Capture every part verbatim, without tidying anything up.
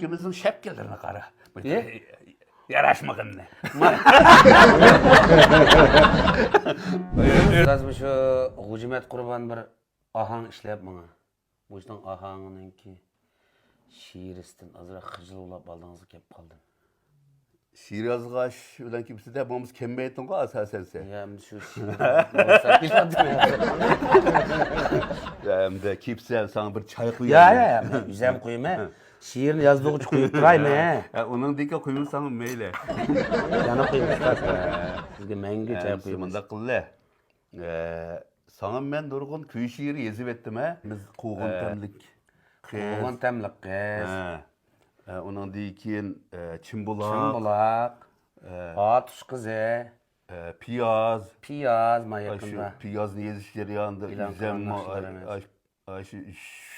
ئىككىمىزنىڭ شەپكىلىرىنى قارا. ياراشمىغىنىنى. ئۇستاز، مۇشۇ غۇجىمەت قۇربان بىر ئاھاڭ ئىشلەپ ماڭا. مۇشۇنىڭ ئاھاڭىنىڭكى شېئىرىستىن ئازراق خىجىل بولاپ ئالدىڭىزغا كەپ قالدىم. شېئىر يازغاچ بىلەن كېپسىدە بولمىسا كەممەيتىڭغۇ ئاساسەن سەن. يا ئەمدى شۇ شېئىر. يا ئەمدى كېپسەن ساڭا بىر چاي قۇياي. يا يا يا، مەن يۈزەم قويىمەن. شېئىرنى يازدۇرغۇچە قويۇپ تۇراي مەن. ئۇنىڭدىن كېيىن قويمىساڭ مەيلى. يەنە قويۇڭ ئۇستاز. سىزگە مەڭگۈ چاي قۇيىمىز. مۇنداق قىللە. ساڭا مەن نۇرغۇن كۈي شېئىر يېزىۋەتتىم ھە. بىز قوغۇن تەملىك قىز. قوغۇن تەملىك قىز. ئۇنىڭدىن كېيىن چىمبۇلاق. چىمبۇلاق. ئاتۇش قىزى. پىياز. پىياز ما يېقىندا. پىيازنى يېزىش جەريانىدا ئېلان قىلغان ناخشىلار ئەمەس. شۇ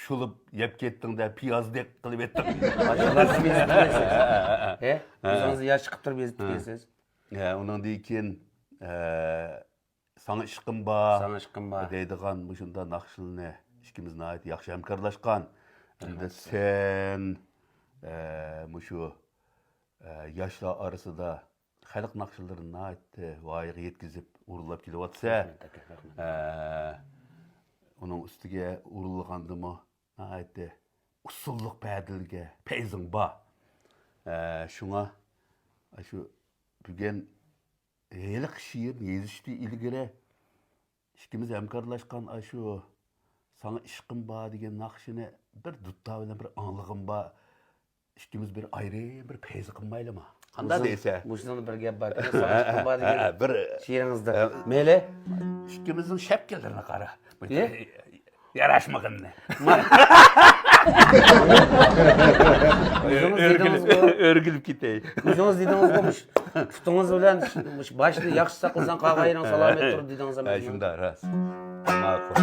شۇلۇپ يەپ كەتتىڭ-دە، پىيازدەك قىلىۋەتتىڭ. ئاشۇلار سىز يېزىپ كېلىسىز. ھە؟ كۆزىڭىزدە ياش چىقىپ تۇرۇپ يېزىپ كېلىسىز. ھە، ئۇنىڭدىن كېيىن ساڭا ئىشقىم بار. ساڭا ئىشقىم بار. دەيدىغان مۇشۇنداق ناخشىلارنى ئىككىمىز ناھايىتى ياخشى ھەمكارلاشقان. ئەمدى سەن مۇشۇ ياشلار ئارىسىدا خەلق ناخشىلىرىنى ناھايىتى ۋايىغا يەتكۈزۈپ ئورۇنلاپ كېلىۋاتىسەن. ئۇنىڭ ئۈستىگە ئورۇنلىغاندىمۇ ناھايىتى ئۇسسۇللۇق پەدىلىگە پەيزىڭ بار. شۇڭا شۇ بۈگۈن ھېلىقى شېئىرنى يېزىشتىن ئىلگىرى ئىككىمىز ھەمكارلاشقان ئاشۇ ساڭا ئىشقىم بار دېگەن ناخشىنى بىر دۇتار بىلەن بىر ئاڭلىغىم بار. ئىككىمىز بىر ئايرىم بىر پەيز قىلمايلىما؟ قانداق دەيسە؟ مۇشۇنىڭدا بىر گەپ بار. ساڭا ئىشقىم بار دېگەن بىر شېئىرىڭىزدا. مەيلى. ئىككىمىزنىڭ شەپكىلىرىنى قارا. ياراشمىغىنىنى. ئۆرگۈلۈپ كېتەي. ئۆزىڭىز دېدىڭىزغۇ، مۇش پۇتىڭىز بىلەن مۇش باشنى ياخشى ساقلىساڭ، قالغان يېرىڭ سالامەت تۇرىدۇ دېدىڭىز ئەمەسمۇ؟ شۇنداق، راست. ماقۇل.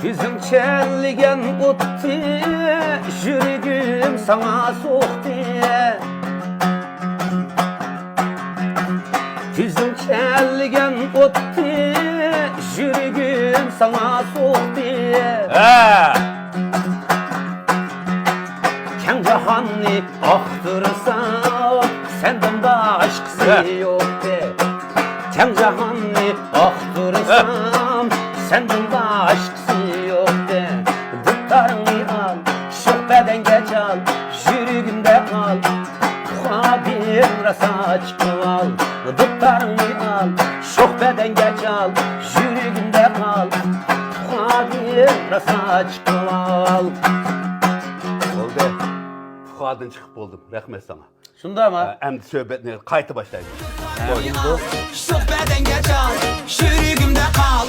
كۆزۈڭ چەنلىگەن ئوتتى، يۈرىكىم ساڭا سوقتى. كۆزۈڭ چەنلىگەن ئوتتى، يۈرىكىم ساڭا سوقتى. ھە! كەڭ جاھاننى ئاختۇرسام، سەندىن باشقىسى يوقتى. كەڭ جاھاننى ئاختۇرسام، سەندىن باشقىسى يوقتى. دۇتارىڭنى ئال، شوخ بەدەنگە چال، يۈرىكىمدە قال. تۇخادىن راسا چىقىۋال، دۇتارىڭنى ئال، شوخ بەدەنگە چال، يۈرىكىمدە قال. تۇخادىن راسا چىقىۋال. بولدى. تۇخادىن چىقىپ بولدۇم. رەھمەت ساڭا. شۇنداقمۇ؟ ئەمدى سۆھبەتنى قايتا باشلايمىز. شوخ بەدەنگە چال، يۈرىكىمدە قال.